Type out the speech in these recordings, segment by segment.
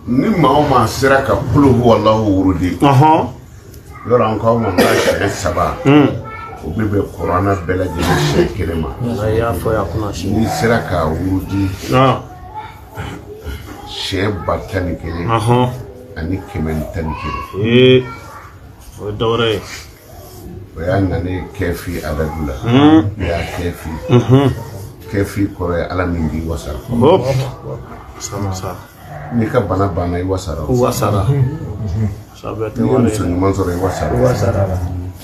Ni maa o maa sera ka kulu huwalahu wurudi, yɔrɔ an k'aw ma n ka siɲɛ 3, o bɛ bɛn kuranɛ bɛɛ lajɛlen siɲɛ 1 ma. A y'a fɔ yan kunna si. N'i sera k'a wurudi siɲɛ 11,111. Ee, o ye dɔwɛrɛ ye. O y'a nalen kɛfi adadu la. O y'a kɛfi. Kɛfi kɔrɔ ye Ala min b'i wasa. Hop. Sama sa. N'i ka bana banna, i wasara. Wasara. Sabɛ tɛ N'i ye wari muso ye. ɲuman sɔrɔ, i wasara.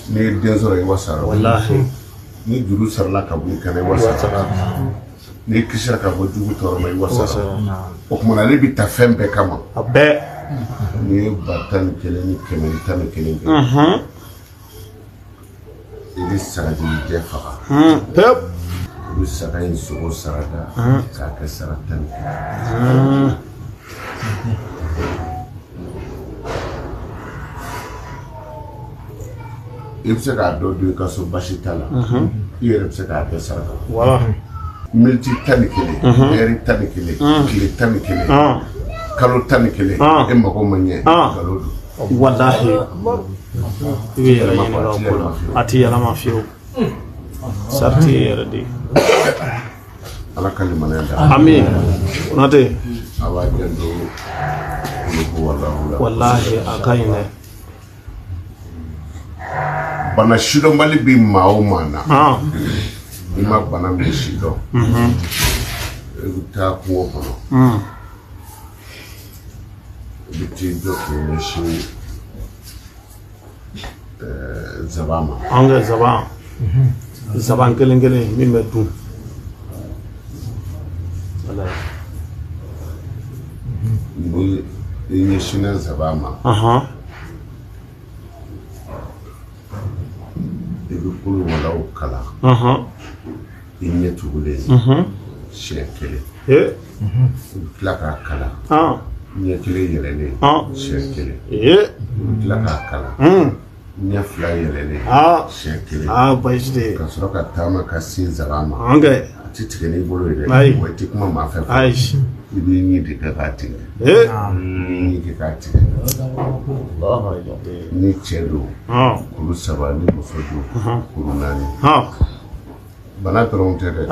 N'i ye den sɔrɔ, i wasara. Walahi. Ni juru sarala ka bɔ i kan na, i wasara. N'i kisira ka bɔ jugu tɔɔrɔ ma, i wasara. O tuma na, ale bɛ ta fɛn bɛɛ kama. A bɛɛ. N'i ye 11,111 kɛ, i bɛ sagajigi faga. Pep. I bɛ saga in sogo saraka k'a kɛ sara 11. I bɛ se k'a dɔ dun i ka so, basi t'a la. I yɛrɛ bɛ se k'a bɛɛ saraka. Voilà. Miniti 11, ɛri 11, tile 11, kalo 11, e mago ma ɲɛ, nkalon don. Walahi. I bɛ yɛrɛ ɲininka o ko la. A ti yɛlɛma fiyewu. Sarati ye yɛrɛ de ye. Ala ka limaniya da. Ami. Konate. A b'a janto kuluhu walahu la. Walahi a ka ɲi dɛ. Bana sidɔnbali bɛ maa o maa na, i ma bana min sidɔn, i bɛ taa kungo kɔnɔ, i bɛ t'i jɔ k'i ɲɛsin zaban ma. An ka zaban. Zaban kelen kelen min bɛ dun. Walahi. Ni i ɲɛsinna zaban ma, i bɛ kulu walaw kalan i ɲɛ tugulen siɲɛ 1. I bɛ tila k'a kalan ɲɛ kelen yɛlɛlen siɲɛ 1. I bɛ tila k'a kalan ɲɛ fila yɛlɛlen siɲɛ 1. Aa, baasi tɛ. Ka sɔrɔ ka taama ka sin zaban ma. An kɛ. A ti tigɛ n'i bolo ye dɛ. Ayi. Wa i ti kuma maa fɛ. Ayi. I b'i ɲi de kɛ k'a tigɛ. Ee. I b'i ɲi kɛ k'a tigɛ. Ni cɛ don, kuru 3, ni muso don, kuru 4. Bana dɔrɔn tɛ dɛ.